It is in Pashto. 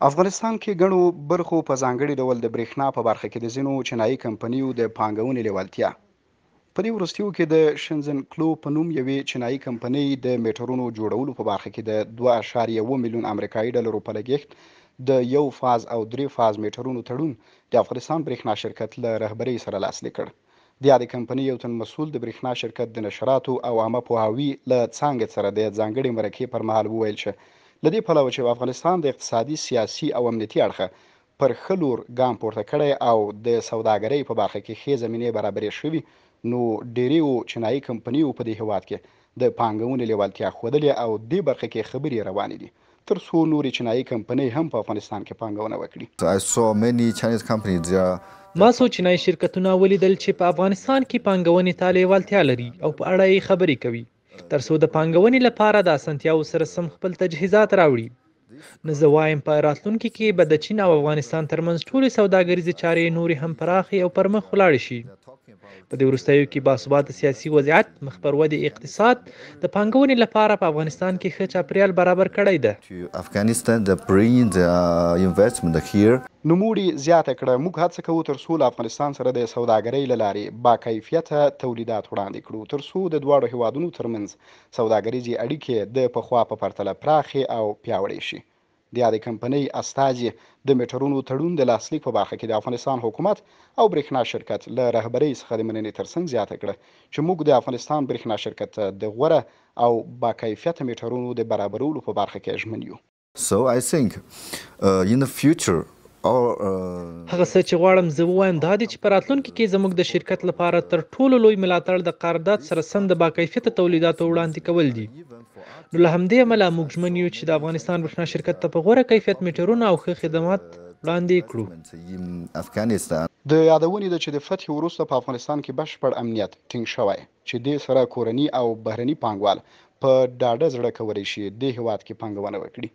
افغانستان کې ګڼو برخو په ځانګړي ډول د برېښنا په برخه کې د ځینو چینايي کمپنیو د پانګونې لېوالتیا. په دې وروستیو کې د شنزن کلو په نوم یوې چینايي کمپنۍ د میټرونو جوړولو په برخه کې د 2.7 میلیون امریکايي ډالرو په لګښت د یو فاز او درې فاز میټرونو تړون د افغانستان برېښنا شرکت له رهبرۍ سره لاسلیک کړ. د یادې کمپنۍ یو تن مسؤل د برېښنا شرکت د نشراتو او عامه پوهاوي له څانګې سره د ځانګړې مرکې پر مهال وویل چې له دې پلوه چې افغانستان د اقتصادي، سیاسي او امنیتي اړخه پر ښه لور ګام پورته کړی او د سوداګرۍ په برخه کې ښې زمینې برابرې شوي نو ډېریو چینايي کمپنیو په دې هېواد کې د پانګونې لېوالتیا ښودلې او دې برخه کې خبرې روانې دي تر څو نورې چینايي کمپنۍ هم په افغانستان کې پانګونه وکړي. I saw many Chinese companies they are. ما څو چینايي شرکتونه ولیدل چې په افغانستان کې پانګونې ته لېوالتیا لري او په اړه یې خبرې کوي تر څو د پانګونې لپاره د اسانتیاوو سره سم خپل تجهیزات راوړي. نو زه وایم په راتلونکي کې به د چین او افغانستان ترمنځ ټولې سوداګریزې چارې نورې هم پراخې او پرمخ ولاړې شي. په دې وروستیو کې باثباته سیاسي وضعیت، مخ پر ودې اقتصاد د پانګونې لپاره په افغانستان کې ښه چاپریال برابر کړی ده. نوموړي زیاته کړه، موږ هڅه کوو تر څو له افغانستان سره د سوداګرۍ له لارې باکیفیته تولیدات وړاندې کړو، تر څو د دواړو هېوادونو ترمنځ سوداګریزې اړیکې د پخوا په پرتله پراخې او پیاوړې شي. د یادې کمپنۍ استازي د میټرونو تړون د لاسلیک په برخه کې د افغانستان حکومت او برېښنا شرکت له رهبرۍ څخه د مننې ترڅنګ زیاته کړه چې موږ د افغانستان برېښنا شرکت ته د غوره او باکیفیته میټرونو د برابرولو په برخه کې ژمن یو. So I think in the future our. هغه څه چې غواړم زه ووایم دا دي چې په راتلونکي کې زموږ د شرکت لپاره تر ټولو لوی ملاتړ د قرارداد سره سم د باکیفیته تولیداتو وړاندې کول دي. نو له همدې امله موږ ژمن یو چې د افغانستان برښنا شرکت ته په غوره کیفیت میټرونه او ښه خدمات وړاندې کړو. د یادونې ده چې د فتحې وروسته په افغانستان کې بشپړ امنیت ټینګ شوی چې دې سره کورني او بهرني پانګوال په ډاډه زړه کولی شي دې هېواد کې پانګونه وکړي.